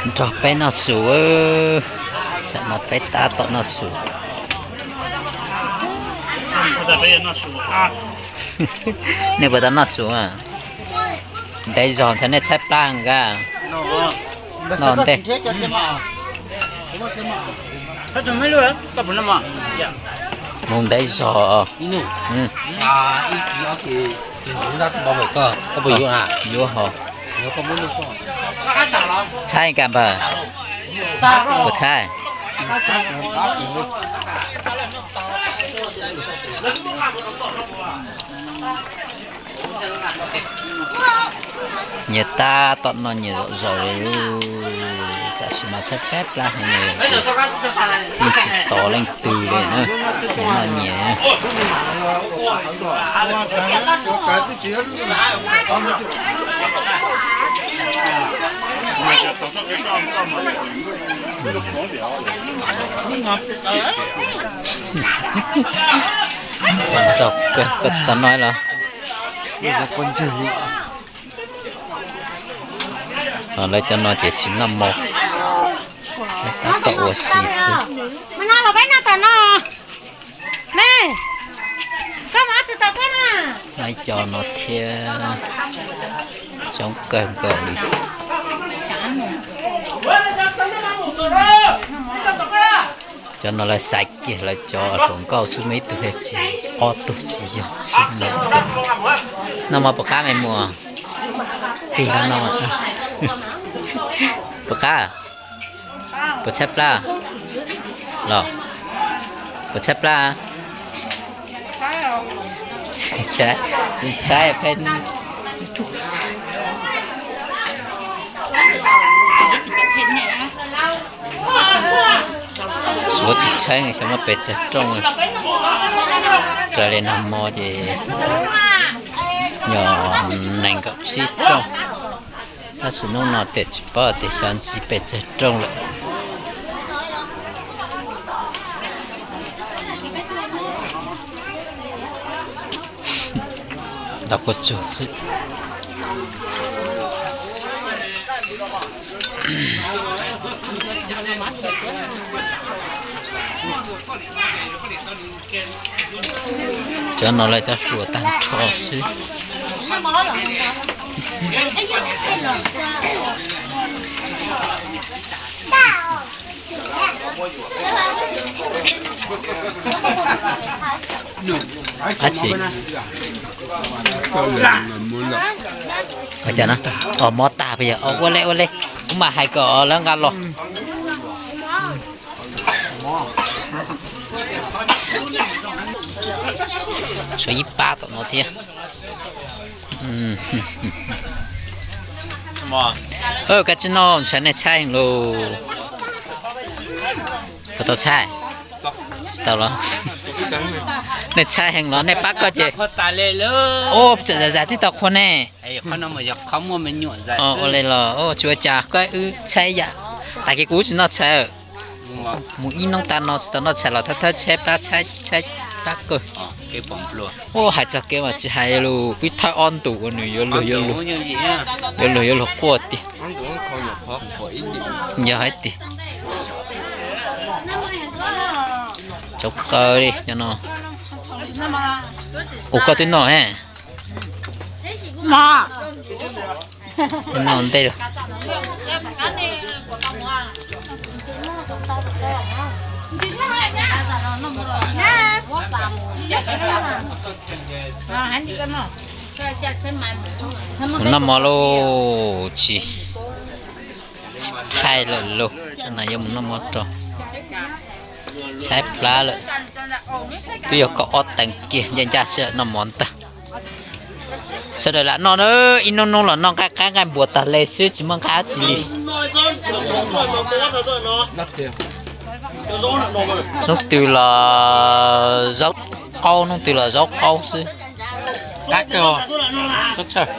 Nrog peb noj su, tsam no peb tab tom noj su. Nej puas tau noj su? Ntev zog ntxhais nej tshaib plab nka. Noj ntej. Mus ntev zog. Yuav ho. Tshaib nka npawg. Puas tshaib? Nyias tab tom noj nyias zaum zaus li. Tam sim no tshaib tshaib plab heev li, yeej tsis tos leej twg li na. Nyias noj nyias. Koj tsis tau noj los? Lawv cov no ces tsis noj mov, tab tom ua si xwb. Lawv cov no thiab, coob kawg nkaus li. Cov no lawv xaiv kiag lawv cov hluas nkauj xwb, muaj ib tug thiaj tsis, ob tug tsis yog xwb. Noj mov puas qab me muam? Tig no noj. Puas qab? Puas tshaib plab los? Puas tshaib plab? Tsis tshaib, tsis tshaib peb. Suav tsis tshaib, xyov muaj pes tsawg rooj. Raws li nag hmo ces yog nees nkaum tsib rooj. Tab sis hnub no tiam tsis paub tias xyov ntsib pes tsawg rooj lawm. Ntau kua tsuag xwb. Cov no lawv cov hluas tag nrho xwb. Dab tsi? Ua cas no? Os, mov tag puas yog? Ua li, ua li, kuv mam hais kom lawv nqa los. Tshuav ib pab tom no thiab. Koj tsis noj, ntshai nej tshaib heev lauj. Puas tau tshaib? Tsis tau los? Nej tshaib heev los nej pab koj ces. Ua txawm zam zam twb tau qhua ne. Ua li los tsis ua cas, koj wb tshaib yam. Tag kis kuv tsis noj tshais. Mus ib hnub tas no tsis tau noj tshais los thawb thawb tshaib plab, tshaib plab kawg. Ua hais txog kev mas tsis hais lus, wb thawb ob ntus uas nws yuav luag yuav luag yuav luag yuav luag quaj tiag. Yog hais tias tsaus kaw li cov no. Ua koj twb noj he. Noj ntej. Mus noj mov lauj, tsis, tsis thaij lawm lauj, tsam no yuav mus noj mov rau. Tshaib plab lawm, twb yog kaum ob teev kiag ncaj ncaj sawv daws noj mov ntag. Sawv daws lam noj na, ib hnub hnub los noj nqaij qab nqaij npua tag li xwb tsis muaj nqaij dab tsi li. Hnub twg los zaub qaub, hnub twg los zaub qaub xwb. Qab kawg, sab tshawj.